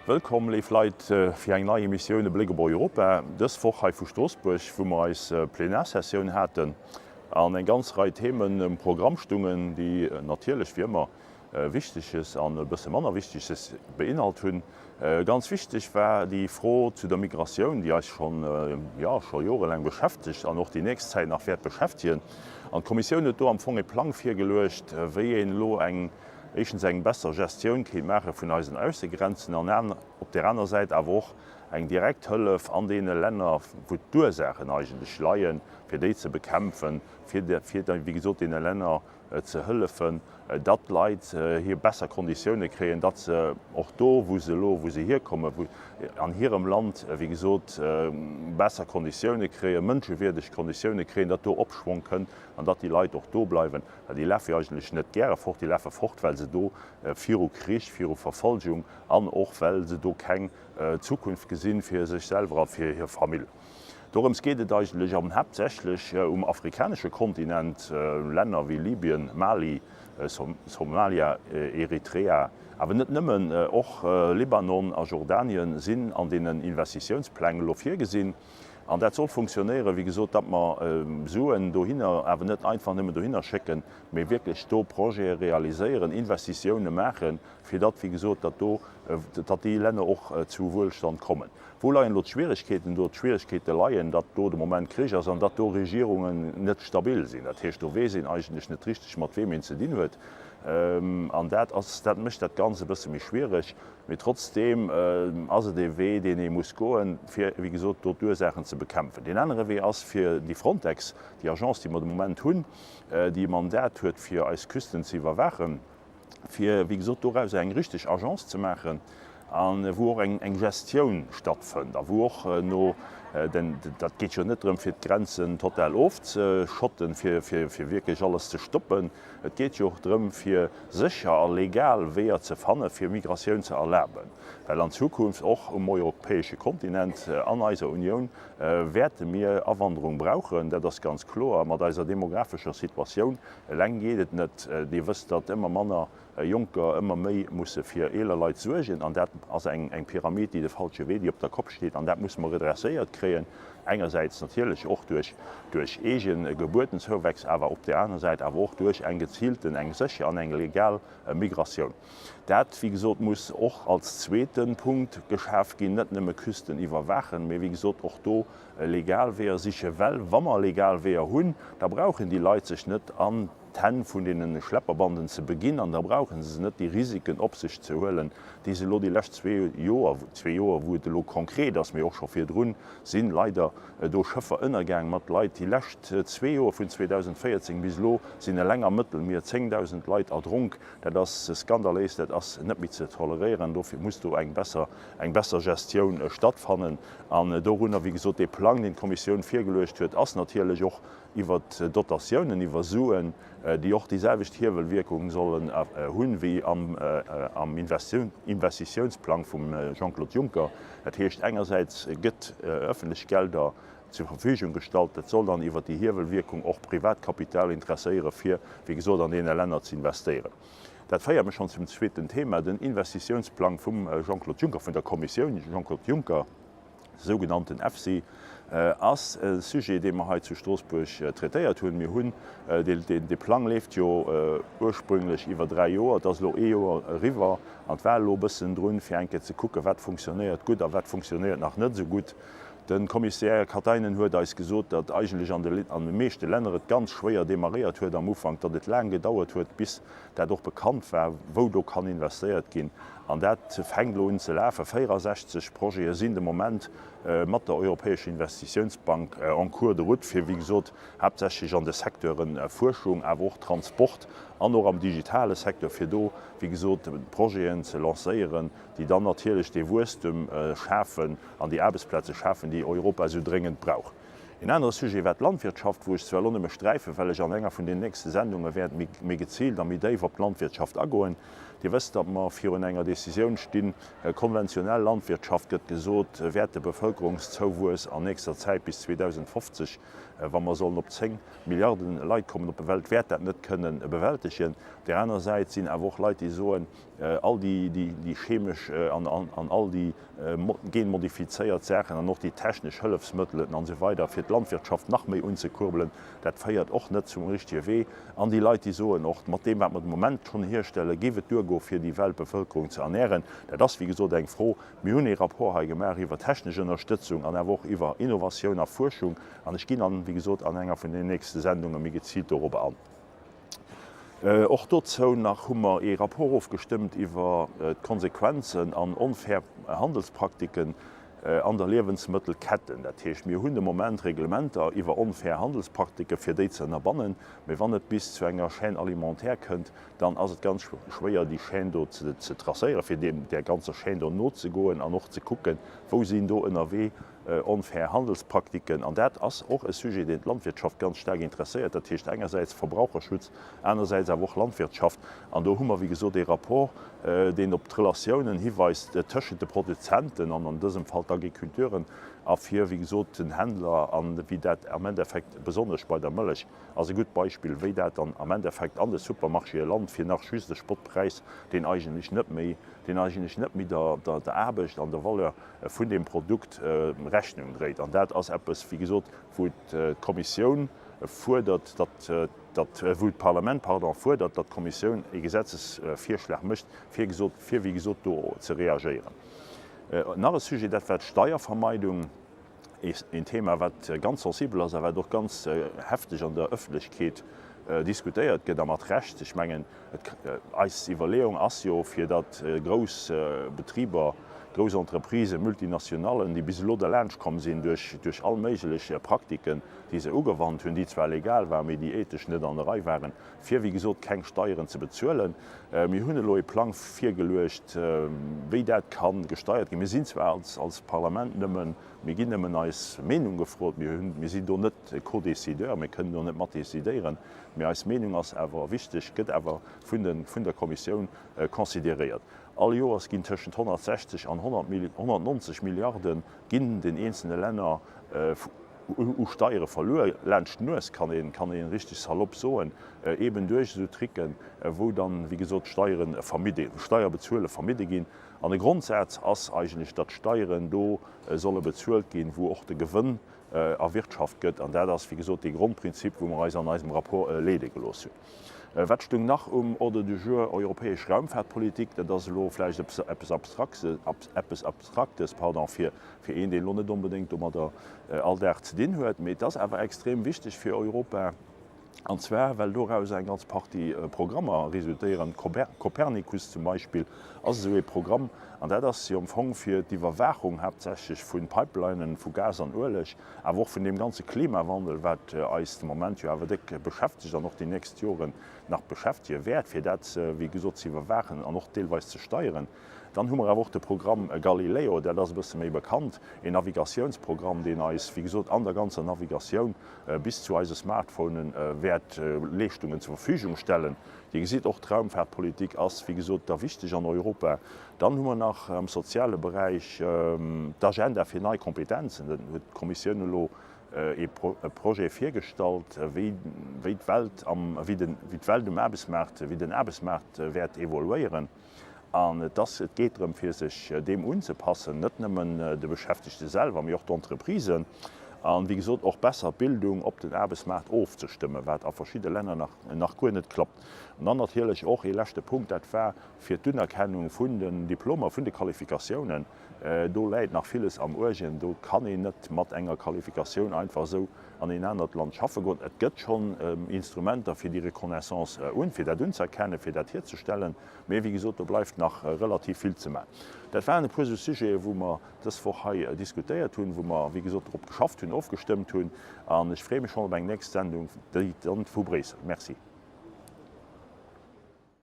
Wëllkomm, léif Leit, fir eng nei Emissioun E Bléck op Europa. Dës Woch hei vu Stroossbuerg, wou mer eis Plenarsessioun haten an eng ganz Rei Themen um Programm stungen, déi natierlech wéi ëmmer Wichteges an e bësse manner Wichteges beinhalt hunn. Ganz wichteg war déi Fro zu der Migratioun, déi eis schonn, jo, scho jorelaang beschäftegt an och déi nächst Zäit nach wäert beschäftegen. An d'Kommissioun huet do am Fong e Plang virgeluecht, wéi een elo eng éischtens eng besser Gestioun kéint maache vun eisen Aussegrenzen an op där aner Säit awer och eng direkt Hëllef an deene Länner, wou d'Ursaachen eigentlech leien, fir déi ze bekämpfen, fir, fir wéi gesot, deene Länner ze hëllefen, datt d'Leit hir besser Konditioune kréien, datt se och do, wou se elo, wou se hierkommen, wou an hirem Land, wéi gesot, besser Konditioune kréien, mënschewierdeg Konditioune kréien, datt do Opschwong kënnt an datt déi Leit och do bleiwen. Well déi lafe jo eigentlech net gäre fort, déi lafe fort, well se do viru Krich, viru Verfolgung an och well se do keng Zukunft gesinn fir sech selwer a fir hir Famill. Dorëms geet et eigentlech an haaptsächlech um afrikanesche Kontinent, Länner wéi Libyen, Mali, Somalia, Eritrea, awer net nëmmen, och Libanon a Jordanien sinn an deenen Investitiounspläng elo virgesinn. An dat soll funktionéieren, wéi gesot, datt mer Suen dohinner, awer net einfach nëmmen dohinner schécken, mee wierklech do Projete realiséieren, Investitioune maachen, fir datt, wéi gesot, datt do, datt déi Länner och zu Wuelstand kommen. Wou leien elo d'Schwieregkeeten do? D'Schwieregkeete leien, datt do de Moment Krich ass an datt do Regierungen net stabil sinn. Dat heescht, do weess een eigentlech net richteg, mat weem een ze dinn huet. An dat ass, dat mécht dat Ganzt e bësse méi schwiereg. Mee trotzdeem ass et ee Wee, deen ee muss goen, fir, wéi gesot, do d'Ursaachen ze bekämpfen. Deen anere Wee ass, fir déi Frontex, déi Agence, déi mer de Moment hunn, déi e Mandat huet, fir eis Küsten ze iwwerwaachen, fir, wéi gesot, dorauser eng richteg Agence ze maachen, a wou och eng Gestioun stattfënnt a wou och no den, dat geet jo net drëm, fir d'Grenzen total ofzeschotten, fir wierklech alles ze stoppen, Et geet jo och drëm, fir sécher a legal Weeër ze fanne fir Migratioun ze erlaben, well an Zukunft och um europäesche Kontinent, an eiser Unioun, wäerte mir Awanderung brauchen. Dat ass ganz kloer. Mat eiser demographescher Situatioun eleng geet et net. Dir wësst, datt ëmmer manner Jonker ëmmer méi musse fir eeler Leit suergen, an dat ass eng Pyramid, déi de falsche Wee, déi op der Kopp steet, an dat musse mer redresséiert kréien, engersäits natierlech och duerch duerch eege Gebuertenzouwächs, awer op där aner Säit awer och duerch eng geziilten, eng sécher an eng legal Migratioun. Dat, wéi gesot, muss och als zweete Punkt geschaf ginn, net nëmme Küsten iwwerwaachen, mee wéi gesot och do legal Weeër sichen, well wa mer legal Weeër hunn, da brauchen déi Leit sech net an d'Hänn vun deene Schlepperbanden ze beginn an da brauche se net déi Risiken op sech ze huelen, déi se elo déi lescht zwee Joer, zwee Joer wou et elo konkret ass, mee och scho virdrun si leider do Schëffer ënnergaang mat Leit. Déi lescht zwee Joer, vun 2014 bis elo, sinn eleng am Mëttelmier 10.000 Leit erdronk. Dat ass skandaléis, dat ass net méi ze toleréieren. Dofir muss do eng besser, eng besser Gestioun stattfannen. An dorunner, wéi gesot, dee Plang, deen d'Kommissioun virgeluecht huet, ass natierlech och iwwer Dotatiounen, iwwer Suen, déi och déi selwecht Hiewelwierkung sollen hunn wéi am Investitiounsplang vum Jean-Claude Juncker. Dat heescht, engersäits gëtt ëffentlech Gelder zur Verfügung gestallt, dat soll dann iwwer déi Hiewelwierkung och Privatkapital interesséieren, fir, wéi gesot, an deene Länner ze investéieren. Dat féiert mech schonn zum zweeten Thema, den Investitiounsplang vum Jean-Claude Juncker, vun der Kommissioun Jean-Claude Juncker. De sougenannten EFSI ass e Sujet, dee mer hei zu Stroossbuerg traitéiert hunn. Mir hunn, dee Plang leeft jo ursprünglech iwwer 3 Joer, et ass elo ee Joer eriwwer an et war elo e bëssen drun, fir eng Kéier ze kucken, wat funktionéiert gutt a wat funktionéiert nach net esou gutt. De Kommissär Katainen huet eis gesot, datt eigentlech an de meeschte Länner et ganz schwéier demarréiert huet am Ufank, datt et laang gedauert huet, bis dat och bekannt war, wou do kann investéiert ginn. An dat fänkt elo un ze lafen. 64 Projete sinn de Moment mat der Europäescher Investitiounsbank en cours de route, fir, wéi gesot, haaptsächlech an de Secteure Fuerschung, awer och Transport an och am digitale Secteur, fir do, wéi gesot, Projeten ze lancéieren, déi dann natierlech dee Wuesstem schafen an déi Aarbechtsplaze schafen, déi Europa esou dréngend brauch. Een anere Sujet war d'Landwirtschaft, wou ech zwar elo nëmme sträifen, well ech an enger vun den nächste Sendunge wäert méi geziilt a méi déif op d'Landwirtschaft agoen. Dir wësst, datt mer virun enger Décisioun stinn, Konventionell Landwirtschaft, gëtt gesot, wäert de Bevëlkerungszouwuess an nächster Zäit bis 2050, wa mer sollen op 10 Milliarden Leit kommen op der Welt, wäert dat net kënnen bewältegen. Op där aner Säit sinn awer och Leit, déi soen, all déi chemesch an all déi genmodifizéiert Saachen an och déi technesch Hëllefsmëttelen an esou weider fir d'Landwirtschaft nach méi unzekurbelen, dat féiert och net zum richtige Wee. An déi Leit, déi soen och, mat deem wat mer de Moment schonn hierstellen, géif et duergoe fir déi Weltbevëlkerung ze ernären. Dat ass wéi gesot eng Fro. Mir hunn ee Rapport hei gemaach iwwer technesch Ënnerstëtzung an awer och iwwer Innovatioun a Fuerschung an ech ginn an, wéi gesot, an enger vun den nächste Sendunge méi geziilt dorobber an. Och dozou nach hu mer ee Rapport ofgestëmmt iwwer d'Konsequenzen an onfair Handelspraktiken an der Liewensmëttelketten. Dat heescht, mir hunn de Moment Reglementer iwwer onfair Handelspraktiken, fir déi ze ënnerbannen. Mee wann et bis zu enger Chaîne alimentaire kënnt, dann ass et ganz schwéier, déi Chaîne do ze tracéieren, fir deem, där ganzer Chaîne do nozegoen an och ze kucken, wou sinn do ënnerwee Onfair Handelspraktiken, an dat ass och e Sujet, deen d'Landwirtschaft ganz staark interesséiert, dat heescht engersäits Verbraucherschutz, anersäits awer och Landwirtschaft. An do hu mer, wéi gesot, ee Rapport, deen op d'Relatiounen hiweist tëschent de Produzenten an an dësem Fall d'Agriculteuren a fir, wéi gesot, den Händler, an wéi dat am Endeffekt, besonnesch bei der Mëllech ass e gutt Beispill, wéi dat dann am Endeffekt an de Supermarchéë lant, fir nach just e Spottpräis, deen eigentlech net méi, deen eigentlech net méi der, der Aarbecht an der Valeur vun deem Produkt Rechnung dréit. An dat ass eppes, wéi gesot, wou d'Kommissioun fuerdert, datt, datt, wou d'Parlament, pardon, fuerdert, datt d'Kommissioun e Gesetzesvirschlag mécht, fir gesot, fir wéi gesot do ze reagéieren. Nach e Sujet, dat war d'Steiervermeidung. Een Thema, wat ganz sensibel ass a wat och ganz hefteg an der Ëffentlechkeet diskutéiert gëtt, a mat Recht. Ech mengen, eis Iwwerleeung ass jo, fir datt grouss Betriber, grouss Entreprisen, Multinationallen, déi bis elo derlaanscht komm sinn duerch all méiglech Praktiken, déi se ugewannt hunn, déi zwar legal waren, mee déi ethesch net an der Rei waren, fir, wéi gesot, keng Steieren ze bezuelen. Mir hunn elo ee Plang virgeluecht, wéi dat ka gesteiert ginn. Mir sinn zwar als Parlament nëmmen, mir ginn nëmmen eis Meenung gefrot, mir hunn, mir sinn do net Co-décideur, mir kënnen do net matdecidéieren, mee eis Meenung ass awer wichteg, gëtt awer vun de, vun der Kommissioun consideréiert. All Joers ginn tëschent 160 an 190 Milliarde ginn den eenzelne Länner u Steiere verluer, laanscht d'Nues, kann een, kann een richteg salopp soen, eben duerch esou Tricken, wou dann, wéi gesot, d'Steiere vermidde, Steierbezuele vermidde ginn. An e Grondsaz ass eigentlech, datt d'Steieren do solle bezuelt ginn, wou och de Gewënn erwirtschaft gëtt. An dat ass, wéi gesot, dee Grondprinzip, wou mer eis an eisem Rapport leede gelooss hunn. Wat stoung nach um Ordre du jour? Europäesch Raumfahrtpolitik, dat ass elo vläicht eppes Abstraktes, pardon, fir Fir een, deen elo net onbedéngt domadder all Dag ze dinn huet. Mee et ass awer extrem wichteg fir Europa, an zwar well dorauser eng ganz Partie Programmer resultéieren. Copernicus zum Beispill ass esou ee Programm, an dat ass jo am Fong fir d'Iwwerwaachung haaptsächlech vu Pipelinen vu Gas an Ueleg, awer och vun deem ganze Klimawandel, wat eis de Moment jo awer déck beschäftegt an och déi nächst Joren nach beschäftege wäert, fir dat, wéi gesot, ze iwwerwaachen an och deelweis ze steieren. Dann hu mer awer och de Programm Galileo, dat ass e bësse méi bekannt, een Navigatiounsprogramm, deen eis, wéi gesot, an der ganzer Navigatioun bis zu eise Smartphonen wäert Leeschtungen zur Verfügung stellen. Dir gesitt, och d'Raumfahrtpolitik ass, wéi gesot, da wichteg an Europa. Dann hu mer nach am soziale Beräich d'Agenda fir nei Kompetenzen. Dat huet d'Kommissioun elo ee Projet virgestallt, wéi d'Welt am, wéi d'Welt um Aarbechtsmaart, wéi den Aarbechtsmaart wäert evoluéieren. An et ass, et geet drëm, fir sech deem unzepassen, net nëmmen de Beschäftegte selwer, mee och d'Entreprisen, an, wéi gesot, och besser d'Bildung op den Aarbechtsmaart ofzestëmmen, wat a verschidde Länner nach, nach guer net klappt. An dann natierlech och ee leschte Punkt, dat war fir d'Unerkennung vun den Diplomer, vun de Qualifikatiounen. Do läit nach villes am Uergen. Do kann een net mat enger Qualifikatioun einfach esou an een anert Land schaffe goen. Et gëtt schonn Instrumenter, fir déi Reconnaissance un, fir dat unzëerkennen, fir dat hierzestellen. Mee wéi gesot, do bleift nach relativ vill ze maachen. Dat waren e puer esou Sujeten, wou mer dës Woch hei diskutéiert hunn, wou mer, wéi gesot, drop geschafft hunn, ofgestëmmt hunn. An ech freeë mech schonn op eng nächst Sendung, déi dann vu Bréissel. Merci.